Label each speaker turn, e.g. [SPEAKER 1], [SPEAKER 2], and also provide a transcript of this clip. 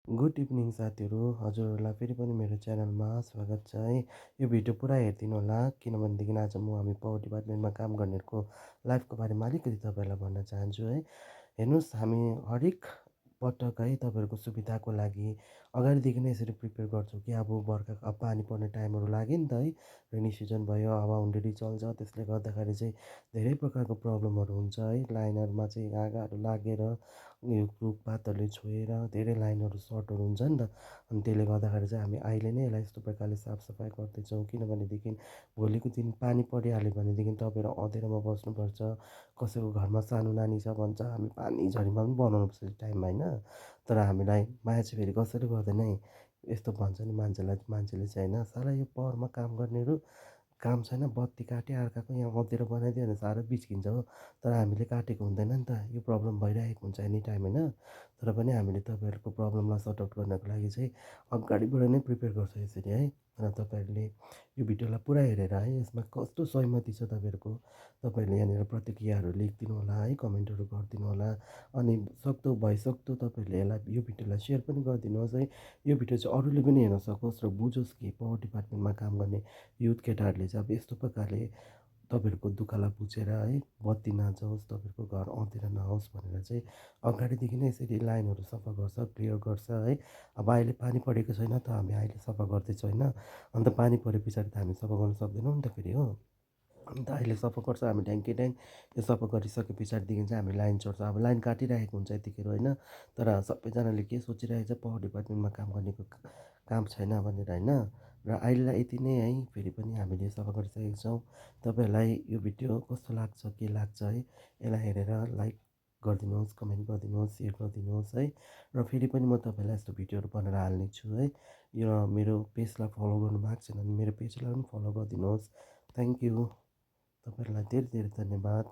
[SPEAKER 1] Good evening साथीहरू, हजुरहरूलाई फेरि पनि मेरो च्यानलमा स्वागत छ है। यो भिडियो पुरा हेरिदिनु होला, किनभनेदेखि आज हामी पावर डिपार्टमेन्टमा काम गर्नेहरूको लाइफको बारेमा अलिकति तपाईँहरूलाई भन्न चाहन्छु है। हेर्नुहोस्, हामी हरेक पटक है तपाईँहरूको सुविधाको लागि अगाडिदेखि नै यसरी प्रिपेयर गर्छौँ कि अब बर्खा अब पानी पर्ने टाइमहरू लाग्यो नि त है। रेनी सिजन भयो, हावाहुन्डरी चल्छ, त्यसले गर्दाखेरि चाहिँ धेरै प्रकारको प्रब्लमहरू हुन्छ है। लाइनहरूमा चाहिँ आगाहरू लागेर यो रुखपातहरूले छोएर धेरै लाइनहरू सर्टहरू हुन्छ नि त। अनि त्यसले गर्दाखेरि चाहिँ हामी अहिले नै यसलाई यस्तो प्रकारले साफसफाइ गर्दैछौँ, किनभनेदेखि भोलिको दिन पानी परिहाल्यो भनेदेखि तपाईँहरू अँध्यारोमा बस्नुपर्छ। कसैको घरमा सानो नानी छ भन्छ हामी पानी झरीमा पनि बनाउनुपर्छ त्यो टाइममा होइन। तर हामीलाई माया चाहिँ फेरि कसैले गर्दैन है। यस्तो भन्छ नि मान्छेले चाहिँ होइन, साला यो पावरमा काम गर्नेहरू काम छैन, बत्ती काट्यो अर्काको, यहाँ अँध्यारो बनाइदियो भने साह्रो बिच्किन्छ हो। तर हामीले काटेको हुँदैन नि त, यो प्रब्लम भइरहेको हुन्छ एनी टाइम होइन। तर पनि हामीले तपाईँहरूको प्रब्लमलाई सर्ट आउट गर्नको लागि चाहिँ अगाडिबाट नै प्रिपेयर गर्छौँ यसरी है। र तपाईँहरूले यो भिडियोलाई पुरा हेरेर है, यसमा कस्तो सहमति छ तपाईँहरूको, तपाईँहरूले यहाँनिर प्रतिक्रियाहरू लेखिदिनु होला है, कमेन्टहरू गरिदिनु होला। अनि भइसक्दो तपाईँहरूले यसलाई यो भिडियोलाई सेयर पनि गरिदिनुहोस् है। यो भिडियो चाहिँ अरूले पनि हेर्न सकोस् र बुझोस् कि पावर डिपार्टमेन्टमा काम गर्ने युथ केटाहरूले चाहिँ अब यस्तो प्रकारले तपाईँहरूको दुःखलाई बुझेर है, बत्ती नजाओस्, तपाईँहरूको घर अँध्यारो नहोस् भनेर चाहिँ अगाडिदेखि नै यसरी लाइनहरू सफा गर्छ, क्लियर गर्छ है। अब अहिले पानी परेको छैन त हामी अहिले सफा गर्दैछौँ होइन। अन्त पानी परे पछाडि त हामी सफा गर्नु सक्दैनौँ नि त फेरि हो। अन्त अहिले सफा गर्छ हामी ढ्याङकै यो सफा गरिसके पछाडिदेखि चाहिँ हामी लाइन चढ्छ। अब लाइन काटिरहेको हुन्छ यतिखेर होइन। तर सबैजनाले के सोचिरहेको छ, पावर डिपार्टमेन्टमा काम गर्नेको काम छैन भनेर होइन। र अहिलेलाई यति नै है, फेरि पनि हामीले सफा गरिसकेको छौँ। तपाईँहरूलाई यो भिडियो कस्तो लाग्छ, के लाग्छ है, यसलाई हेरेर लाइक गरिदिनुहोस्, कमेन्ट गरिदिनुहोस्, सेयर गरिदिनुहोस् है। र फेरि पनि म तपाईँलाई यस्तो भिडियोहरू बनाएर हाल्ने छु है। यो मेरो पेजलाई फलो गर्नु भएको छैन भने मेरो पेजलाई पनि फलो गरिदिनुहोस्। Thank you. तपाईँहरूलाई धेरै धेरै धन्यवाद।